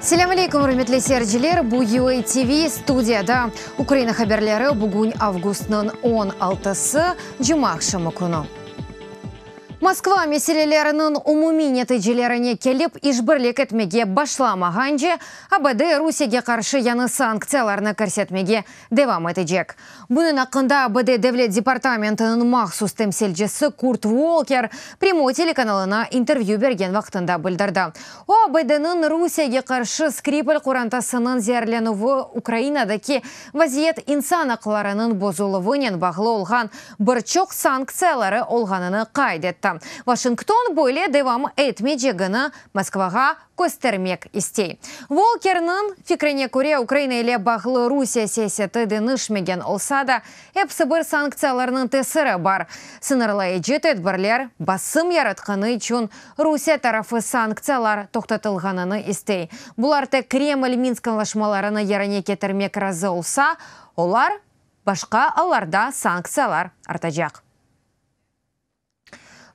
Selâm aleyküm, ürmetli seyirciler! Bu UA TV studiyada Ukraina haberleri bugün avgustnıñ 16-sı, cumaaqşamı künü. Moskva meseleleriniñ umumiy neticelerine kelip işbirlik etmege başlamağance, ABD Rusiyege qarşı yañı sanktsiyalarnı kirsetmege devam etecek. Bunıñ aqqında ABD Devlet departamentiniñ mahsus temsilcisi Kurt Volker Prâmoy telekanalına intervyü bergen vaqtında bildirdi. O, ABDniñ Rusiyege qarşı Skripal qorantasınıñ zeerlenüvi Ukrainadaki vaziyet insan aqlarınıñ bozuluvınen bağlı olğan bir çoq sanktsiyaları olğanını qayd etti. Washington böyle devam etmeycegini Moskvağa köstermek istey. Volkerniñ fikrine köre, Ukraina ile bağlı Rusiye siyaseti deñişmegen olsa da, episi bir sanktsiyalarnıñ tesiri bar. Sıñırlayıcı tedbirler basım yaratqanı içün Rusiye tarafı sanktsiyalar toqtatılğanını istey. Bular tek Kreml Minsk añlaşmalarını yerine ketirmek razı olsa, olar başqa allarda sanktsiyalar artacaq.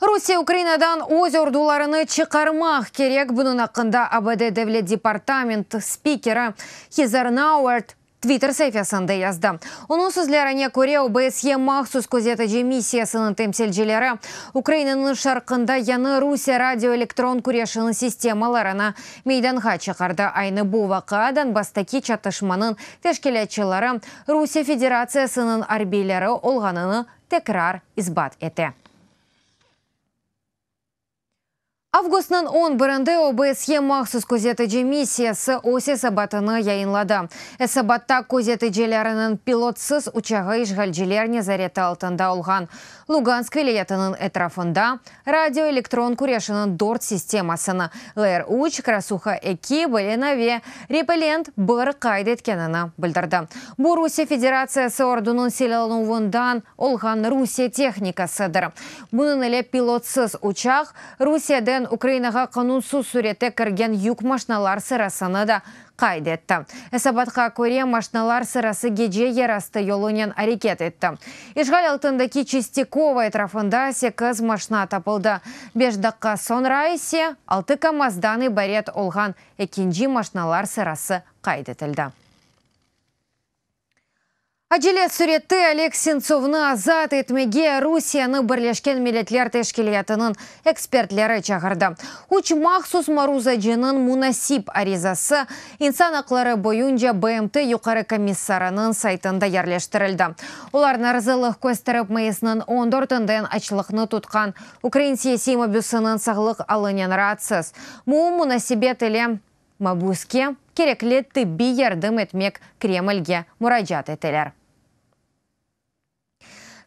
Rusiye Ukrainadan öz ordularını çıqarmaq kerek, bunıñ aqqında ABD Devlet departamenti spikeri Heather Nauert Twitter saifesinde yazdı. Onıñ sözlerine köre, OBSYE mahsus közetici missiyasınıñ temsilcileri Ukrainanıñ şarqında yañı Rusiye radioelektron küreşiniñ sistemalarını meydanğa çıqardı. Aynı bu vaqia Donbasstaki çatışmanıñ teşkilâtçıları Rusiye Federatsiyasınıñ arbiyleri olğanını tekrar isbat ete. Avgustnıñ on birinde OBSYE mahsus közetici missiyası öz esabatını yayınladı. Esabatta közeticileriniñ pilotsız uçağı işğalciler nezareti altında olğan Lugansk vilâyetiniñ etrafında radioelektron küreşiniñ dört sistemasını, LR-üç, Krasuha eki, Belena ve Repellent bir qayd etkenini bildirdi. Bu Rusiye Federatsiyası ordunıñ silâlanuvından olğan Rusiye tehnikasıdır. Bunıñ ile pilotsız uçaq, Rusiyeden Ukrainağa qanunsız sürette kirgen yük maşnalar sırasını da qayd etti. Esabatqa köre, maşnalar sırası gece yerastı yolunen areket etti. İşğal altındaki Çistikova etrafında sekiz maşna tapıldı, beş daqqa soñra ise altı KAMAZdan ibaret olğan ekinci maşnalar sırası qayd etildi. Acele sürette Oleg Sentsovnı azat etmege Rusiyeni Birleşken Milletler Teşkilâtınıñ ekspertleri çağırdı. Üç mahsus maruzacınıñ munasip arizası İnsan aqları boyunca BMT Yuqarı komissarınıñ saytında yerleştirildi. Olar narazılıq kösterip mayısnıñ on dörtünden açlıqnı tutqan ukrain siyasiy mabüsiniñ sağlıq alınen raatsız. Bu munasebet ile Mabüske kerekli tıbbiy yardım etmek Kremlge muracaat eteler.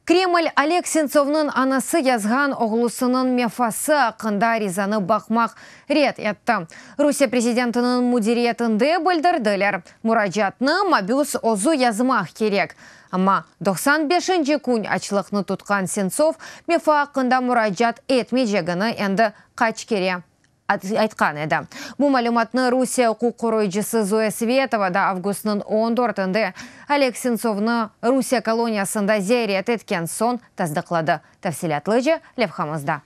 Kreml, Oleg Sentsovnıñ anası yazğan oğlusınıñ mefası aqqında arizanı baqmaq red etti. Rusiye prezidentiniñ müdiriyetinde bildirdiler, muracaatnı mabüs özü yazmaq kerek. Amma 95-nci kün açlıqnı tutqan Sentsov mefa aqqında muracaat etmeycegini endi qaç kere aytqan edi. Bu malümatnı Rusiye uquq qoruyıcısı Zoya Svetova da avgustnıñ on dörtünde Oleg Sentsovnı Rusiye koloniyasında ziyaret etken soñ tasdıqladı. Tafsilâtlıca levhamızda.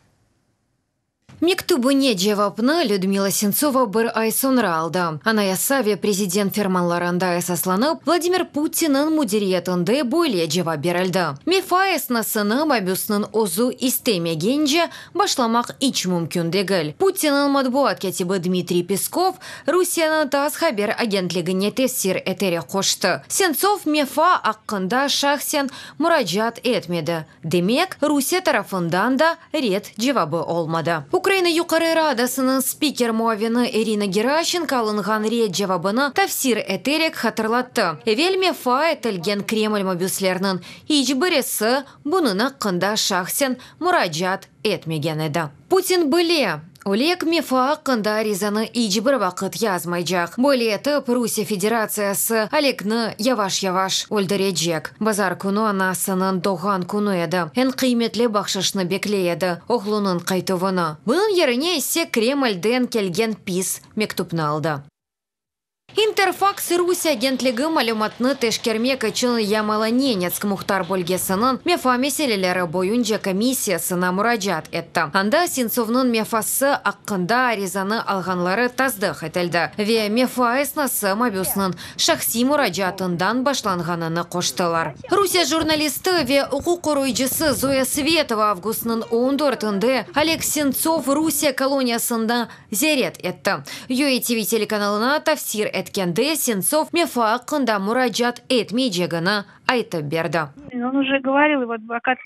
Mektübine cevapnı Lüdmila Sentsova bir ay soñra aldı. Anayasa ve prezident fermanlarında esaslanıp, Vladimir Putinniñ müdiriyetinde böyle cevap berildi, Mefa esnasını mabüsniñ özü istemegence Başlamaq iç mümkün degil. Putinniñ matbuat kâtibi Dmitriy Peskov Rusiyeniñ TASS haber agentligine tefsir eterek qoştı, Sentsov mefa aqqında şahsen muracaat etmedi, demek, Rusiye tarafından da red cevabı olmadı. Ukraina Yuqarı Radasınıñ spiker muavini İrina Geraşenko alınğan red cevabını tefsir eterek hatırlattı, evel mefa etilgen Kreml mabüsleriniñ iç birisi bunıñ aqqında şahsen muracaat etmegen edi. Putin bile, Oleg mefa aqqında arizanı iç bir vaqıt yazmaycaq. Böyle etip, Rusiye Federatsiyası Olegni yavaş-yavaş öldürecek. Bazar künü anasınıñ doğğan künü edi. Eñ qıymetli bahşışnı bekley edi, oğlunıñ qaytuvını. Bunıñ yerine ise Kremlden kelgen pis mektüpni aldı. İnterfaks Rusiye agentligi malümatnı teşkermek içün Yamalo-Nenetsk muhtar bölgesiniñ mefa meseleleri boyunca komissiyasına muracaat etti. Anda Sentsovnıñ mefası aqqında arizanı alğanları tasdıq etildi ve mefa esnası mabüsniñ şahsiy muracaatından başlanğanını qoştılar. Rusiye jurnalisti ve uquq qoruyıcısı Zoya Svetova avgustnıñ on dörtünde Oleg Sentsov Rusiye koloniyasında ziyaret etti. UATV telekanalına tafsir etkende Sentsov mefa aqqında muracaat etmeycegini aytıp berdi.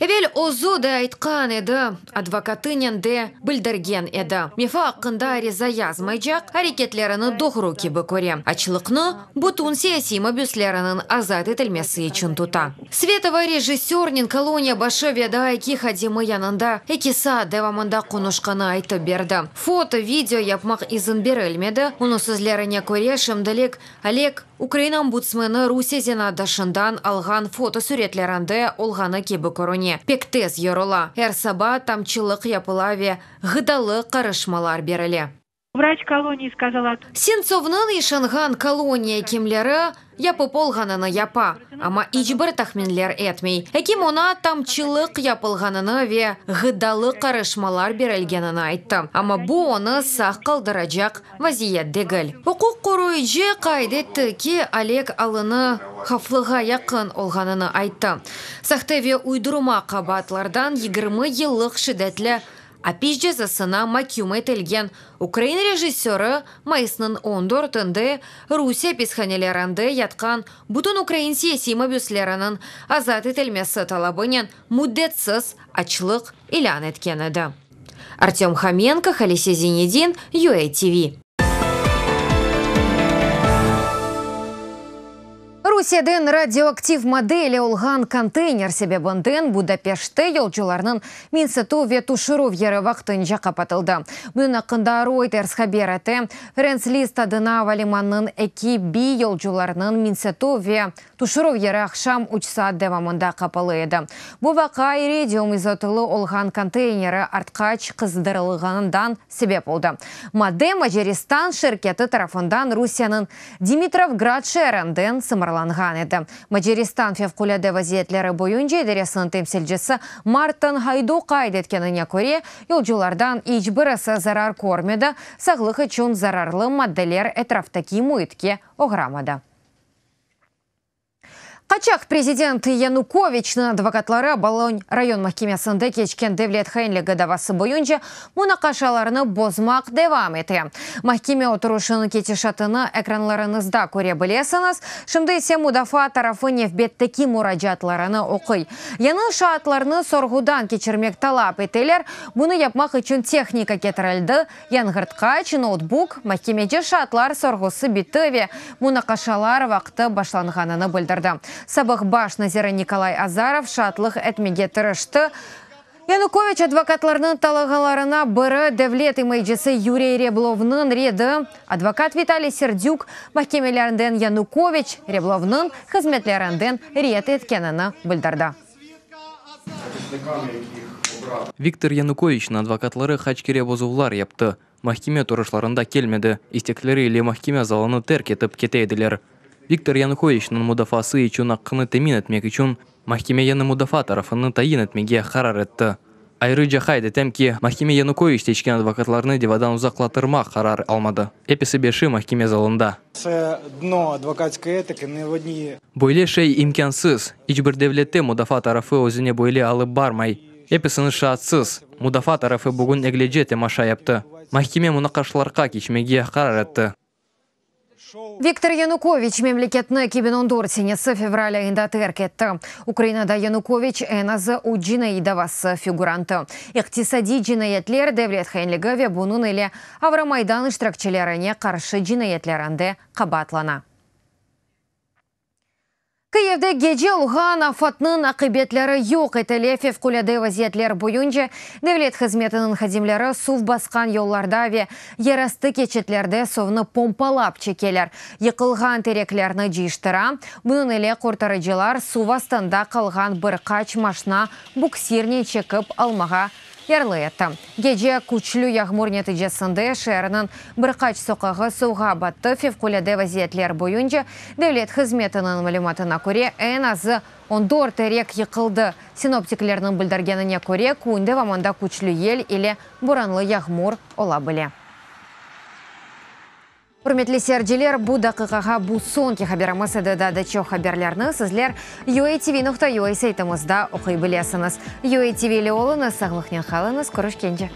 Evel özü de aytqan edi, advokatınen de bildirgen edi, mefa aqqında ariza yazmaycaq, areketlerini doğru kibi köre, açlıqnı bütün siyasiy mabüsleriniñ azat etilmesi içün tuta. Svetova rejissörnen koloniya başı ve daa eki hadimi yanında eki saat devamında qonuşqanı aytıp berdi. Foto, video yapmaq izin berilmedi. Onıñ sözlerine köre, şimdilik Oleg, Ukraina ombudsmeni Rusiye zenaatdaşından alğan fotosüretlerinde olğanı kibi körüne, pek tez yorula, er saba tamçılıq yapıla ve ğıdalı qarışmalar berile. Vraç koloniyi skazala. Sentsovnıñ işanğan koloniya ekimleri yapıp olğanını yapa, amma iç bir tahminler etmey. Ekim oña tamçılıq yapılğanını ve ğıdalı qarışmalar berilgenini ayttı, amma bu onı sağ qaldıracaq vaziyet degil. Uquq qoruyıcı qayd etti ki, Oleg alını havflığa yaqın olğanını ayttı. Sahte ve uydurma qabaatlardan 20 yıllıq şiddetli apis cezasına maküm etilgen ukrain rejissörı mayısnıñ on dörtünde Rusiye apishanelerinde yatqan bütün ukrain siyasiy mabüsleriniñ azat etilmesi talabınen müddetsiz açlıq ilân etken edi. Artem Homenko, Halise Zinedin, UATV. Rusiyeden radioaktiv madde ile olğan konteyner sebebinden Budapeştte yolcularnıñ minsetüv ve tüşürüv yeri vaqtınca qapatıldı. Bunıñ aqqında Reuters haber ete. Ferenc List adına avalimanınıñ eki bi yolcularnıñ minsetüv ve Tüşürüv yeri aqşam üç saat devamında qapalı edi. Bu vaqia iridium izotolı olğan konteyneri artqaç qızdırılğanından sebep oldı. Madde Macaristan şirketi tarafından Rusiyeniñ Dimitrovgrad şeerinden sımarlanğan edi. Macaristan Fevqulâde vaziyetleri boyunca idaresiniñ temsilcisi Marton Haydu qayd etkenine köre, yolculardan iç birisi zarar körmedi, sağlıq içün zararlı maddeler etraftaki müitke oğramadı. Qaçaq prezident Yanukoviçniñ advokatları Boloñ rayon mahkemesinde keçken devlet hainligi davası boyunca munaqaşalarnı bozmaq devam ete. Mahkeme oturışınıñ ketişatını ekranlarıñızda köre bilesiñiz. Şimdi ise mudafaa tarafı nevbetteki muracaatlarını oquy. Yañı şaatlarnı sorğudan keçirmek talap eteler, bunı yapmaq içün tehnika ketirildi, Yañğırtqaç, noutbuk, mahkemeci şaatlar sorğusı bitti ve munaqaşalar vaqtı başlanğanını bildirdi. Sabıq baş naziri Nikolay Azarov şaatlıq etmege tırıştı. Yanukoviç advokatlarnıñ talağalarına biri devlet imayecisi Yuriy Reblovnıñ redi, advokat Vitaliy Serdük mahkemelerinden Yanukoviç, Reblovnıñ hızmetlerinden red etkenini bildirdi. Viktor Yanukoviçniñ advokatları qaç kere bozuvlar yaptı, mahkeme oturışlarında kelmedi, istekleri ile mahkeme zalını terk etip kete ediler. Viktor Yanukoviçniñ mudafaası içün aqqını temin etmek içün mahkeme yañı mudafaa tarafını tayin etmege qarar etti. Ayrıca qayd etem ki, mahkeme Yanukoviç seçken advokatlarnı davadan uzaqlatırmaq qarar almadı. Episi beşi mahkeme zalında. Böyle şey imkânsız. İç bir devlette mudafaa tarafı özüne böyle alıp barmay. Episini şaatsız. Mudafaa tarafı bugün eglece temaşa yaptı. Mahkeme munaqaşalarqa keçmege qarar etti. Viktor Yanukoviç memleketni 2014 senesi fevral ayında terk etti. Ukrainada Yanukoviç eñ azı üç cinaiy davası figurantı, iqtisadiy cinayetler, devlet hainligi ve bunıñ ile Avromaydan iştirakçilerine qarşı cinayetlerinde qabaatlana. Kıyivde gece olğan afatnıñ aqibetleri yoq etile, Fevqulâde vaziyetler boyunca devlet hızmetiniñ hadimleri suv basqan yollarda ve yerastı keçitlerde suvnı pompalap çekeler, yıqılğan tereklerni cıyıştıra. Bunıñ ile qurtarıcılar suv astında qalğan bir qaç maşna buksirnen çekip almağa. Yarlı etti. Gece küçlü yağmur neticesinde şeerniñ bir qaç soqağı suvğa battı. Fevqulâde vaziyetler boyunca devlet hızmetiniñ malümatına köre, eñ azı 14 terek yıqıldı. Sinoptiklerniñ bildirgenine köre, kün devamında küçlü yel ile boranlı yağmur ola bile. Ürmetli seyirciler, bu daqiqağa bu soñki haberimiz edi. Daa da çoq haberlerni sizler uatv.ua saytımızda oquy bilesiñiz. UATV ile oluñız, sağlıqnen qalıñız, körüşkence!